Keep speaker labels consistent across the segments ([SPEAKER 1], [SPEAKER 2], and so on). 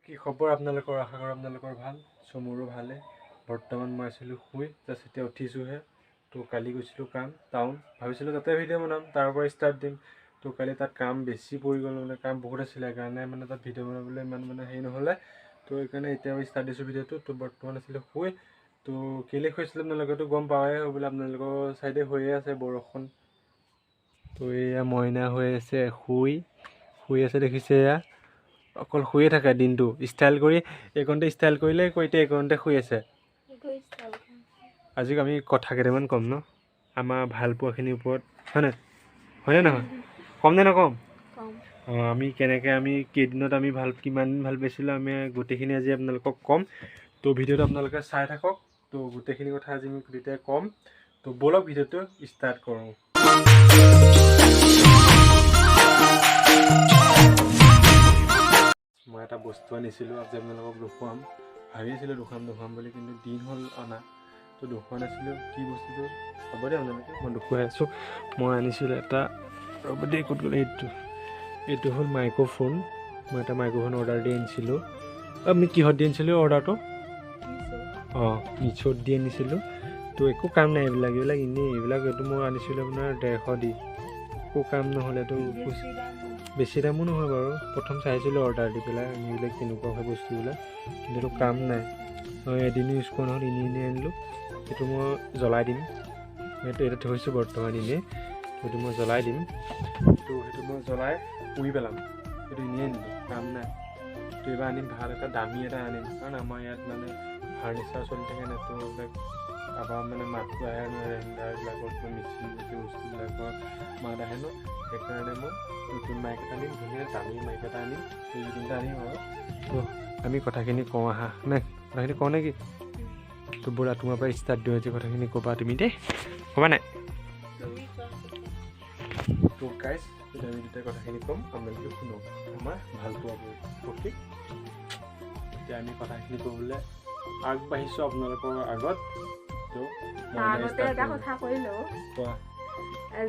[SPEAKER 1] কি খবৰ আপোনালোকৰ? আশা কৰোঁ আপোনালোকৰ ভাল। চ' মোৰো ভালে। বৰ্তমান মই আছিলোঁ শুই, জাষ্ট এতিয়া উঠিছোঁহে। তো কালি গৈছিলোঁ কাম টাউন, ভাবিছিলোঁ তাতে ভিডিঅ' বনাম, তাৰ পৰা ষ্টাৰ্ট দিম। তো কালি তাত কাম বেছি পৰি গ'ল, মানে কাম বহুত আছিলে, সেইকাৰণে মানে তাত ভিডিঅ' বনাবলৈ ইমান মানে হেৰি নহ'লে। তো সেইকাৰণে এতিয়া ষ্টাৰ্ট দিছোঁ ভিডিঅ'টো। তো বৰ্তমান আছিলোঁ শুই। তো কেলৈ শুইছিলোঁ আপোনালোকেতো গম পাৱে হৈ বোলে, আপোনালোকৰ ছাইডে হৈয়ে আছে বৰষুণ। তো এয়া মইনা হৈ আছে, শুই শুই আছে, দেখিছে? এয়া অকল শুয়ে থাকে দিনটো। ষ্টাইল কৰি এইকণতে ষ্টাইল কৰিলে, এতিয়া এইকণতে শুই আছে। আজি আমি কথা কেইটামান ক'ম ন, আমাৰ ভাল পোৱাখিনিৰ ওপৰত, হয়নে? হয়নে নহয়? ক'ম নে নক'ম? অঁ, আমি কেনেকৈ, আমি কেইদিনত আমি ভাল, কিমান দিন ভাল পাইছিলোঁ, আমি গোটেইখিনি আজি আপোনালোকক ক'ম। তো ভিডিঅ'টো আপোনালোকে চাই থাকক। তো গোটেইখিনি কথা আজি আমি দুয়োটাই ক'ম। তো ব'লক, ভিডিঅ'টো ষ্টাৰ্ট কৰোঁ। মই এটা বস্তু আনিছিলোঁ, আজি আপোনালোকক দেখুৱাম। ভাবি আছিলোঁ দেখুৱাম দেখুৱাম বুলি, কিন্তু দিন হ'ল অনা, তো দেখুওৱা নাছিলোঁ। কি বস্তুটো হ'ব দেই, আপোনালোকে মই দেখুৱাই আছোঁ। মই আনিছিলোঁ এটা, ৰ'ব দেই, ক'ত গ'ল? এইটো হ'ল মাইক্ৰ'ফোন। মই এটা মাইক্ৰ'ফোন অৰ্ডাৰ দি আনিছিলোঁ। আমি কিহত দি আনিছিলোঁ অৰ্ডাৰটো? অঁ, মিছ'ত দি আনিছিলোঁ। তো একো কাম নাই এইবিলাক, এইবিলাক এনেই এইবিলাক। এইটো মই আনিছিলোঁ আপোনাৰ 150 দি, একো কাম নহ'লে। এইটো বেছি দামো নহয় বাৰু। প্ৰথম চাইছিলোঁ অৰ্ডাৰ দি পেলাই এইবিলাক কেনেকুৱা হয় বস্তুবিলাক, কিন্তু এইটো কাম নাই। মই এদিনো ইউজ কৰা নহ'ল, এনেই এনেই আনিলোঁ। সেইটো মই জ্বলাই দিম। সেইটো এতিয়া থৈছোঁ বৰ্তমান এনেই। সেইটো মই জ্বলাই দিম। তো সেইটো মই জ্বলাই পুৰি পেলাম। সেইটো এনেই আনিলোঁ, কাম নাই। তো এইবাৰ আনিম ভাল এটা, দামী এটা আনিম, কাৰণ আমাৰ ইয়াত মানে ফাৰ্নিচাৰ চলি থাকে ন, তো এইবিলাক তাৰপৰা মানে মাতটো আহে ন, ৰেণ্ডাৰবিলাকৰ কিবা মেচিন জাতীয় বস্তুবিলাকৰ মাত আহে ন। সেইকাৰণে মই নতুন মাইক এটা আনিম, ধুনীয়া দামী মাইক এটা আনিম। এইকেইদিনতে আনিম আৰু। তো আমি কথাখিনি কওঁ আহা নে, কথাখিনি কওঁ নেকি? তো ব'লা, তোমাৰ পৰা ষ্টাৰ্ট দিওঁ আজি। কথাখিনি ক'বা তুমি দেই, ক'বা নাই? তো গাইজ, এতিয়া আমি দুটাই কথাখিনি ক'ম, আপোনালোকে শুনক আমাৰ ভাল পোৱাবোৰ। অ'কে, এতিয়া আমি কথাখিনি ক'বলৈ আগবাঢ়িছোঁ আপোনালোকৰ আগত। তো
[SPEAKER 2] আগতে এটা কথা কৈ লওঁ।
[SPEAKER 1] কোৱা।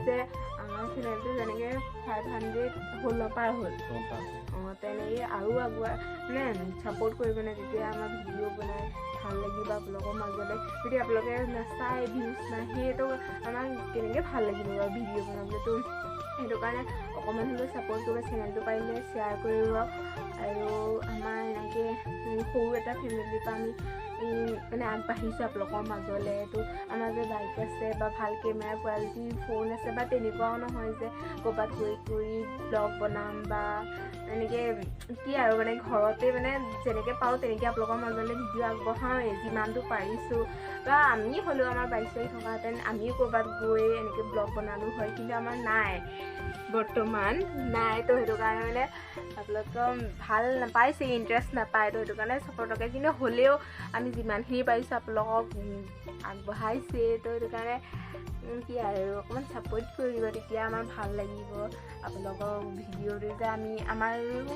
[SPEAKER 2] যে আমাৰ চেনেলটো যেনেকৈ 500 হ'ল, পাৰ হ'ল, অঁ, তেনেকৈ আৰু আগুৱাই মানে ছাপোৰ্ট কৰিব মানে, তেতিয়া আমাৰ ভিডিঅ' বনাই ভাল লাগিব আপোনালোকৰ মাজলৈ। যদি আপোনালোকে নাচায়, ভিউজ নাহে, তো আমাক কেনেকৈ ভাল লাগিব বাৰু ভিডিঅ' বনাবলৈ? তো সেইটো কাৰণে অকণমান হ'লেও ছাপোৰ্ট কৰিব, চেনেলটো পাৰিলে শ্বেয়াৰ কৰিব। আৰু আমাৰ এনেকৈ সৰু এটা ফেমিলিৰ পৰা আমি মানে আগবাঢ়িছোঁ আপোনালোকৰ মাজলৈ। তো আমাৰ যে বাইক আছে বা ভাল কেমেৰা কোৱালিটিৰ ফোন আছে বা তেনেকুৱাও নহয় যে ক'ৰবাত গৈ কৰি ব্লগ বনাম বা এনেকৈ কি আৰু, মানে ঘৰতে মানে যেনেকৈ পাৰোঁ তেনেকৈ আপোনালোকৰ মাজলৈ ভিডিঅ' আগবঢ়াওঁৱেই যিমানটো পাৰিছোঁ। বা আমি হ'লেও আমাৰ বাইক চাইক থকাহেঁতেন আমিও ক'ৰবাত গৈ এনেকৈ ব্লগ বনালোঁ হয়, কিন্তু আমাৰ নাই, বৰ্তমান নাই। তো সেইটো কাৰণে মানে আপোনালোকৰ ভাল নাপাইছে, ইণ্টাৰেষ্ট নাপায়, তো সেইটো কাৰণে ছাপৰ্ট নকৰে। কিন্তু হ'লেও আমি যিমানখিনি পাৰিছোঁ আপোনালোকক আগবঢ়াইছে। তো সেইটো কাৰণে কি আৰু, অকণমান ছাপৰ্ট কৰিব, তেতিয়া আমাৰ ভাল লাগিব আপোনালোকৰ ভিডিঅ'টো যে আমি আমাৰো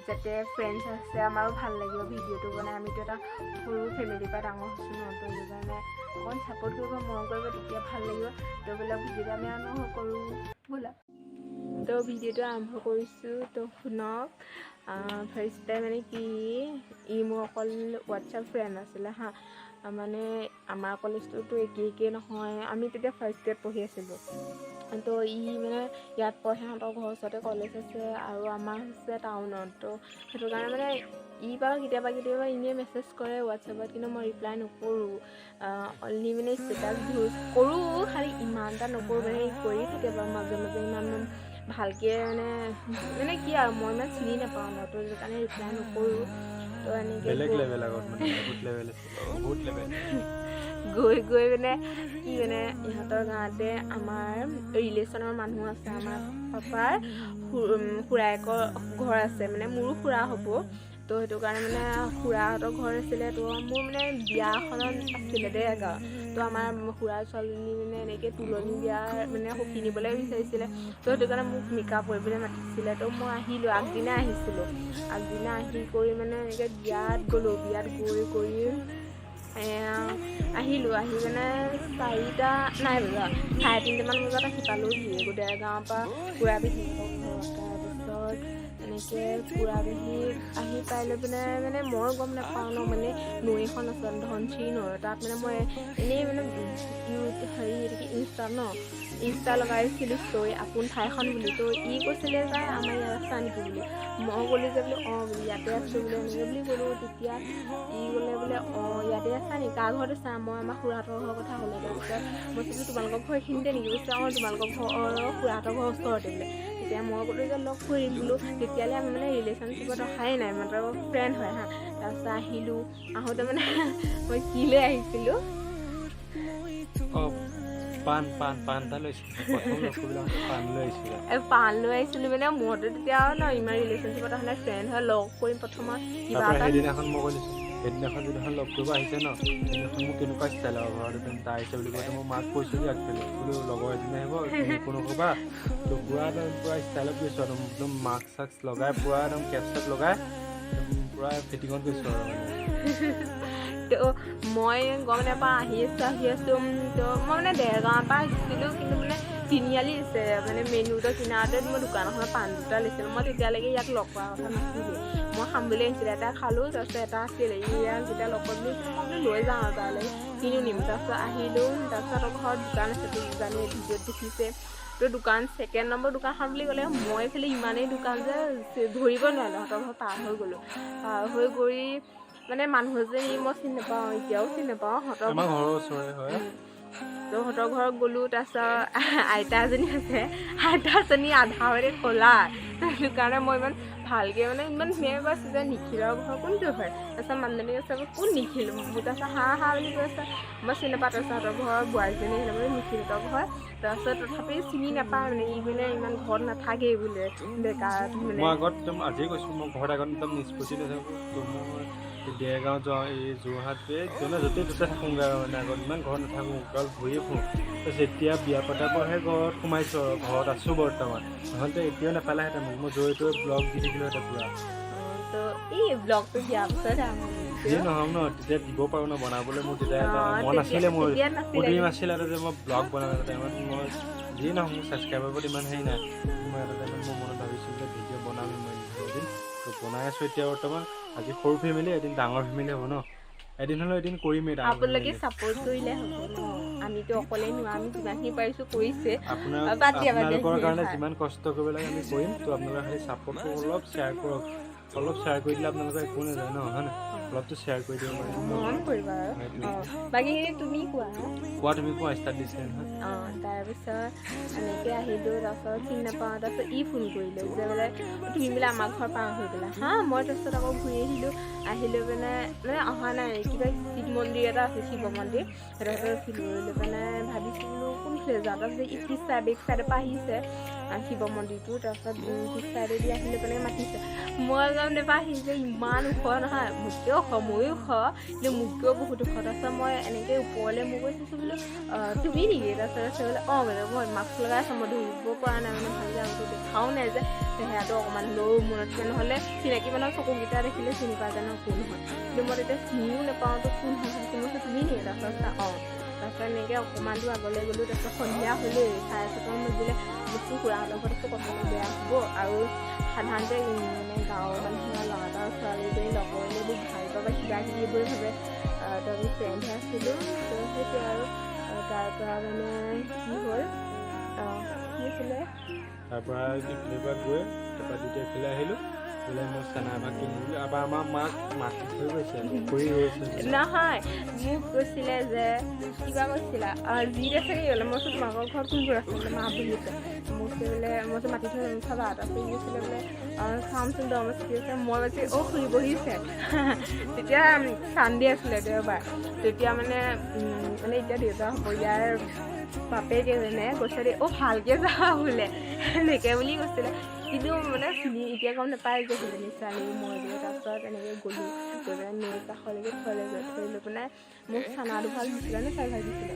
[SPEAKER 2] যাতে ফ্ৰেণ্ডছ আছে, আমাৰো ভাল লাগিব ভিডিঅ'টো বনাই। আমিতো এটা সৰু ফেমিলিৰ পৰা ডাঙৰ হৈছোঁ ন, তো সেইটো কাৰণে অকণমান ছাপৰ্ট কৰিব, মৰম কৰিব, তেতিয়া ভাল লাগিব। তো বোলে ভিডিঅ'টো আমি আৰম্ভ কৰোঁ ব'লা। তো ভিডিঅ'টো আৰম্ভ কৰিছোঁ, তো শুনক। ফাৰ্ষ্টতে মানে কি, ই মোৰ অকল হোৱাটছআপ ফ্ৰেণ্ড আছিলে হা। মানে আমাৰ কলেজটোতো একে একে নহয়, আমি তেতিয়া ফাৰ্ষ্ট ইয়েৰত পঢ়ি আছিলোঁ। তো ই মানে ইয়াত পঢ়ে, সিহঁতৰ ঘৰৰ ওচৰতে কলেজ আছে আৰু আমাৰ হৈছে টাউনত। তো সেইটো কাৰণে মানে ই বাৰু কেতিয়াবা কেতিয়াবা এনেই মেছেজ কৰে হোৱাটছএপত, কিন্তু মই ৰিপ্লাই নকৰোঁ। অনলি মানে ষ্টেটাছ ভিউজ কৰোঁ, খালি ইমান এটা নকৰোঁ। মানে ই কৰি থাকে বাৰু মাজে মাজে, ইমান ভালকৈ মানে মানে কি আৰু, মই ইমান চিনি নাপাওঁ ন, তো সেইটো কাৰণে ৰিপ্লাই নকৰোঁ। তো এনেকৈ
[SPEAKER 1] বেলেগ লেভেল, আগত মানে বহুত লেভেল আছে, বহুত লেভেল।
[SPEAKER 2] গৈ গৈ মানে কি, মানে ইহঁতৰ গাঁৱতে আমাৰ ৰিলেশ্যনৰ মানুহ আছে, আমাৰ পাপাৰ খুৰায়েকৰ ঘৰ আছে, মানে মোৰো খুৰা হ'ব। তো সেইটো কাৰণে মানে খুৰাহঁতৰ ঘৰ আছিলে। তো মোৰ মানে বিয়া এখনত আছিলে দেই গাঁৱত। তো আমাৰ খুৰাৰ ছোৱালীজনী মানে এনেকৈ তোলনি বিয়াৰ মানে সখী নিবলৈ বিচাৰিছিলে। তো সেইটো কাৰণে মোক মেকআপ কৰিবলৈ মাতিছিলে। তো মই আহিলোঁ, আগদিনা আহিছিলোঁ। আগদিনা আহি কৰি মানে এনেকৈ বিয়াত গ'লোঁ। বিয়াত গৈ কৰি আহিলোঁ। আহি মানে 4টা নাই বজা, 3:30টামান বজাত আহি পালোঁহি দেৰগাঁৱৰ পৰা খুৰা পেহীহঁতৰ ঘৰত। তাৰপিছত এনেকৈ খুৰা পেহী আহি পাই লৈ পেলাই মানে মই গম নাপাওঁ ন, মানে নৈ এখন আছে ধনশিৰি নৈ, তাত মানে মই এনেই মানে হেৰি এইটো কি ইনষ্টা ন, ইনষ্টা লগাইছিলোঁ ষ্টৰি আপোন ঠাইখন বুলি। তো ই কৈছিলে যে আমাৰ ইয়াত আছা নেকি বুলি। মই ক'লোঁ যে বোলে অঁ বোলে ইয়াতে আছোঁ বোলে এনেকৈ বুলি ক'লোঁ। তেতিয়া ই ক'লে বোলে অঁ ইয়াতে আছা নেকি, কাৰ ঘৰত আছা? মই আমাৰ খুৰাহঁতৰ ঘৰৰ কথা ক'লোঁ। তাৰপিছত মই কৈছোঁ তোমালোকৰ ঘৰ এইখিনিতে নেকি? কৈছে অঁ তোমালোকৰ ঘৰ খুৰাহঁতৰ ঘৰৰ ওচৰতে বোলে। তেতিয়া মই ক'লোঁ যে লগ কৰিম বোলো। তেতিয়ালৈ আমি মানে ৰিলেশ্যনশ্বিপত অহাই নাই, মাত্ৰ ফ্ৰেণ্ড হয় হা। তাৰপিছত আহিলোঁ, আহোঁতে মানে মই কি লৈ আহিছিলোঁ,
[SPEAKER 1] পাণ পাণ পাণ এটা লৈছিলোঁ। প্ৰথম লগ কৰিবলৈ আহোঁতে পাণ লৈ আহিছিলে।
[SPEAKER 2] পাণ লৈ আহিছিলোঁ মানে মইতো তেতিয়া ন ইমান ৰিলেশ্যনশ্বিপত অহা নাই, ফ্ৰেণ্ড হয়, লগ কৰিম প্ৰথমত কিবা
[SPEAKER 1] তাৰপৰা
[SPEAKER 2] এটা।
[SPEAKER 1] সেইদিনাখন মই কৈ দিছোঁ, সেইদিনাখন যিদিনাখন লগ কৰিব আহিছে ন, সেইদিনাখন মোক কেনেকুৱা ষ্টাইল আৰু ঘৰত একদম তাই আহিছে বুলি কওঁতে মই মাক কৈছোঁ যে আগফালে বোলো লগৰ এজনী আহিব, তুমি একো নক'বা। তো পূৰা একদম পূৰা ষ্টাইলত গৈছোঁ আৰু একদম মাস্ক চাস্ক লগাই পূৰা একদম কেপ চেপ লগাই একদম পূৰা ফিটিঙত গৈছোঁ আৰু মানে।
[SPEAKER 2] তো মই গম নাপাওঁ, আহি আছোঁ আহি আছোঁ। তো মই মানে দেৰগাঁৱৰ পৰা আহিছিলোঁ, কিন্তু মানে তিনিআলি আছে মানে মেইন ৰোডৰ কিনাৰতে মই দোকান এখনত পাণ দুটা লৈছিলোঁ। মই তেতিয়ালৈকে ইয়াক লগ কৰাৰ কথা নাছিলে, মই খাম বুলি আহিছিলোঁ। এটা খালোঁ, তাৰপিছত এটা আছিলে ইয়াক যেতিয়া লগ কৰিম বুলি মই বোলো লৈ যাওঁ আৰু তালৈ কিনো নিম। তাৰপিছত আহিলোঁ, তাৰপিছত ঘৰত দোকান আছে তো জানে ভিডিঅ'ত দেখিছে। তো দোকান ছেকেণ্ড নম্বৰ দোকানখন বুলি ক'লে মই এইফালে ইমানেই দোকান যে ধৰিব নোৱাৰিলোঁ। সিহঁতৰ ঘৰ পাৰ হৈ গ'লোঁ, পাৰ হৈ গৈ মানে মানুহ এজনী মই চিনি নাপাওঁ, এতিয়াও চিনি নাপাওঁ সিহঁতৰ
[SPEAKER 1] আমাৰ ঘৰৰ ওচৰৰে হয়।
[SPEAKER 2] তো সিহঁতৰ ঘৰত গ'লোঁ, তাৰপিছত আইতা এজনী আছে, আইতাজনী আধা হয়তে ক'লা, সেইটো কাৰণে মই ইমান ভালকৈ মানে ইমান ধুনীয়াকৈ কৈছোঁ যে নিখিলৰ ঘৰ কোনটো হয়। তাৰপিছত মানুহজনী কৈছে কোন নিখিল, মোৰ তাৰপিছত হা হা বুলি কৈছে, মই চিনি নাপাওঁ। তাৰপিছত সিহঁতৰ ঘৰৰ বোৱাৰীজনী আহিলে বোলে নিখিলহঁতৰ ঘৰ। তাৰপিছত তথাপি চিনি নাপাওঁ মানে ই মানে ইমান ঘৰত নাথাকেই বোলে বেকাৰ মানে।
[SPEAKER 1] মই আগত একদম আজিয়ে কৈছোঁ, মই ঘৰত আগত একদম নিষ্পত্তি নাথাকোঁ। তো মই দেৰগাঁও যাওঁ, এই যোৰহাট, এই যোনে য'তে ত'তে থাকোঁগৈ আৰু মানে আগত ইমান ঘৰত নাথাকোঁ, অকল ঘূৰিয়ে ফুৰোঁ। তাৰপিছত এতিয়া বিয়া পতাৰ পৰাহে ঘৰত সোমাইছোঁ আৰু ঘৰত আছোঁ বৰ্তমান, নহ'লে এতিয়াও নাপালেহেঁতেন মোক, মই য'ৰে ত'ৰে ব্লগ দি থাকিলোহেঁতেন পূৰা।
[SPEAKER 2] তো এই ব্লগটো দিয়াৰ পিছত আৰম্ভ
[SPEAKER 1] যিয়ে
[SPEAKER 2] কৰিছোঁ।
[SPEAKER 1] নহওক ন, তেতিয়া দিব পাৰোঁ ন বনাবলৈ, মোৰ তেতিয়া এটা মন আছিলে, মোৰ
[SPEAKER 2] তেতিয়া
[SPEAKER 1] মোৰ
[SPEAKER 2] নাছিলে।
[SPEAKER 1] ড্ৰিম আছিলে এটা যে মই ব্লগ বনাম এটা টাইমত। মই যিয়ে নহওক মোৰ ছাবস্ক্ৰাইবাৰ ওপৰত ইমান হেৰি নাই, মই এটা টাইমত মোৰ মনত ভাবিছিলোঁ যে ভিডিঅ' বনামেই মই এদিন। তো বনাই আছোঁ এতিয়া বৰ্তমান। আজি সৰু ফেমিলি, এদিন ডাঙৰ ফেমিলি হ'ব ন, এদিন হ'লেও এদিন কৰিমেই ডাঙৰ
[SPEAKER 2] আপোনালোকে
[SPEAKER 1] ফেমিলি।
[SPEAKER 2] ছাপোৰ্ট কৰিলে হ'ব ন, আমিতো অকলে নোৱাৰো, আমি যিমানখিনি পাৰিছোঁ কৰিছে।
[SPEAKER 1] আপোনাৰ
[SPEAKER 2] বাদ দিয়া, বাদ দিয়া,
[SPEAKER 1] আপোনালোকৰ
[SPEAKER 2] সেইখিনি
[SPEAKER 1] কাৰণে
[SPEAKER 2] থাক।
[SPEAKER 1] যিমান কষ্ট কৰিব লাগে আমি কৰিম। তো আপোনালোকে খালি ছাপোৰ্ট কৰক, অলপ শ্বেয়াৰ কৰক, অলপ শ্বেয়াৰ কৰি দিলে আপোনালোকৰ একো নাযায় ন, হয় নাই? অলপতো শ্বেয়াৰ কৰি দিব পাৰে।
[SPEAKER 2] মৰম কৰিবা আৰু
[SPEAKER 1] সেইটোৱে।
[SPEAKER 2] অঁ, বাকীখিনি তুমি কোৱা।
[SPEAKER 1] কোৱা, তুমি কোৱা, ষ্টাৰ্ট দিছিলে নহয়।
[SPEAKER 2] অঁ, তাৰপিছত এনেকৈ আহিলোঁ, তাৰপিছত চিনি নাপাওঁ। তাৰপিছত ই ফোন কৰিলে যে বোলে তুমি বোলে আমাৰ ঘৰ পাৰ হৈ গ'লা হা। মই তাৰপিছত আকৌ ঘূৰি আহিলোঁ, আহি লৈ পেলাই মানে অহা নাই, কিবা শিৱ মন্দিৰ এটা আছে, শিৱ মন্দিৰ, তাৰপিছত ৰখিলোঁ, ৰৈ লৈ পেলাই ভাবিছোঁ বোলো কোনফালে যাওঁ। তাৰপিছত ই পিছ চাইড বেক চাইডৰ পৰা আহিছে শিৱ মন্দিৰটো, তাৰপিছত পিছ চাইডেদি আহি লৈ পেলাই মাতিছে। মই গম নাপাওঁ সি যে ইমান ওখ নহয়, মোতকৈও ওখ, ময়ো ওখ কিন্তু মোতকৈও বহুত ওখ। তাৰপিছত মই এনেকৈ ওপৰলৈ মোৰ কৰি চাইছোঁ বোলো তুমি নেকি? তাৰপিছত কৈছে বোলে অঁ বোলে মই মাস্ক লগাই আছোঁ, মই ধৰিব পৰা নাই মানে ভালকৈ আগতে দেখাও নাই যে চেহেৰাটো অকণমান হ'লেও মনত পৰে, নহ'লে চিনাকি মানুহৰ চকুকেইটা দেখিলে চিনি পোৱা যায় ন কোন হয়, কিন্তু মই তেতিয়া চিনিও নাপাওঁ তো কোন হয় ভাবিছোঁ। মই কৈছোঁ তুমি নেকি? তাৰপিছত কৈছে অঁ। তাৰপিছত এনেকৈ অকণমান দূৰ আগলৈ গ'লোঁ, তাৰপিছত সন্ধিয়া হ'লেই 6:30মান বাজিলে। বস্তু খুৰাহঁতৰ ঘৰত আছোঁ, কথাটো বেয়া হ'ব আৰু সাধাৰণতে মানে গাঁৱৰ মানুহে ল'ৰা এটা ছোৱালীজনী লগ কৰিলে বহুত ভাল পায় বা কিবা কিবি এইবোৰে ভাবে। তো আমি ফ্ৰেণ্ডহে আছিলোঁ, তো সেইটোৱে আৰু তাৰপৰা মানে কি হ'ল, কি আছিলে।
[SPEAKER 1] তাৰপৰা ইফালৰ পৰা গৈ তাৰপৰা দুটা এইফালে আহিলোঁ, বোলে মই চানা এভাগ কিনিম বুলি তাৰপৰা আমাৰ মাক মাতি থৈ গৈছে, খুৰী গৈছে।
[SPEAKER 2] নহয়, মোক কৈছিলে যে কিবা কৈছিলা যি আছে কি ক'লে। মই কৈছোঁ তোমালোকৰ ঘৰত কোন কোন আছে? বোলে মা বহি আছে। মোক কৈছে বোলে মই কৈছোঁ মাতি থৈ চাবা। তাৰপিছত ই কৈছিলে বোলে চামচোন দম আছে কি আছে। মই কৈছোঁ অ' খুৰী বহিছে। তেতিয়া চানডে আছিলে, দেওবাৰ। তেতিয়া মানে মানে এতিয়া দেউতা হ'ব ইয়াৰ বাপেকে যেনে কৈছে দেই অ' ভালকৈ যা বোলে এনেকৈ বুলি কৈছিলে, কিন্তু মানে চিনি এতিয়া গম নাপায় যে সেইজনী ছোৱালী মই বোলে। তাৰপিছত এনেকৈ গ'লোঁ, গৈ পেলাই নৈ কাষলৈকে থৈ গৈ থৈ লৈ পেলাই মোক চানা দুভাগ দিছিলে নে চাৰিভাগ দিছিলে?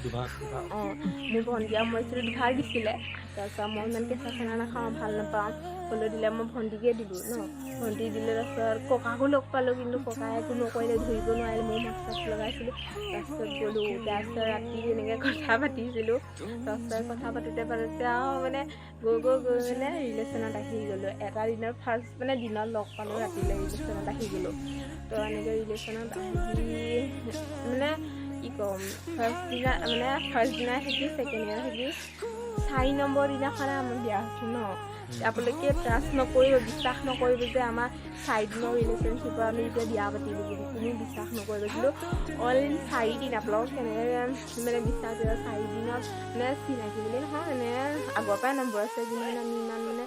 [SPEAKER 1] দুভাগ দুভাগ।
[SPEAKER 2] অঁ, মোৰ ভণ্টি আৰু মই আছিলোঁ, দুভাগ দিছিলে। তাৰপিছত মই ইমান কেঁচা চানা নাখাওঁ, ভাল নাপাওঁ। ফ'ল' দিলে, মই ভণ্টিকে দিলোঁ ন। ভণ্টি দিলে, তাৰপিছত ককাকো লগ পালোঁ, কিন্তু ককাই একো নকৰিলে, ধৰিব নোৱাৰিলে। ময়ো মাস্ক চাস্ক লগাইছিলোঁ। তাৰপিছত গ'লোঁ, তাৰপিছত ৰাতি এনেকৈ কথা পাতিছিলোঁ। তাৰপিছত কথা পাতোঁতে পাতোঁতে আৰু মানে গৈ গৈ গৈ মানে ৰিলেশ্যনত আহি গ'লোঁ। এটা দিনত ফাৰ্ষ্ট মানে দিনত লগ পালোঁ, ৰাতিলৈ ৰিলেশ্যনত আহি গ'লোঁ। তো এনেকৈ ৰিলেশ্যনত আহি মানে কি ক'ম, ফাৰ্ষ্ট দিনা মানে ফাৰ্ষ্ট দিনাই থাকি, ছেকেণ্ড দিনা থাকি, 4 নম্বৰ দিনাখনে আমাৰ বিয়া হৈছে ন। আপোনালোকে ট্ৰাষ্ট নকৰিব, বিশ্বাস নকৰিব যে আমাৰ 4 দিনৰ ৰিলেশ্যনশ্বিপৰ আমি এতিয়া বিয়া পাতিলোঁ বুলি। কোনো বিশ্বাস নকৰিব। কিন্তু অনলি 4 দিন, আপোনালোকক কেনেকৈ মানে বিশ্বাস দিব? 4 দিনত মানে চিনাকি বুলি নহয়, মানে আগৰ পৰাই নম্বৰ আছে, কিন্তু মানে আমি ইমান মানে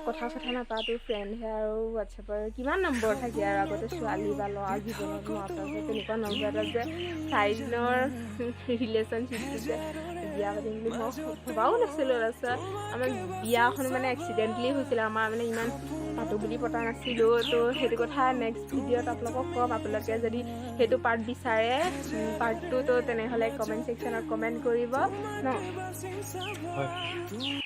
[SPEAKER 2] কথা চথা নাপাতোঁ, ফ্ৰেণ্ডহে আৰু হোৱাটছএপৰ কিমান নম্বৰ থাকে আৰু। আগতে ছোৱালী বা ল'ৰা জীৱনত নাপাতে তেনেকুৱা নম্বৰ এটা যে 4 দিনৰ ৰিলেশ্যনশ্বিপটো যে বিয়া পাতিম বুলি মই ভবাও নাছিলোঁ। তাৰপিছত আমাৰ বিয়াখন মানে এক্সিডেণ্টলি হৈছিলে আমাৰ, মানে ইমান পাতোঁ বুলি পতা নাছিলোঁ। তো সেইটো কথা নেক্সট ভিডিঅ'ত আপোনালোকক ক'ম। আপোনালোকে যদি সেইটো পাৰ্ট বিচাৰে, পাৰ্ট 2, তো তেনেহ'লে কমেণ্ট ছেকশ্যনত কমেণ্ট কৰিব ন।
[SPEAKER 1] হয়।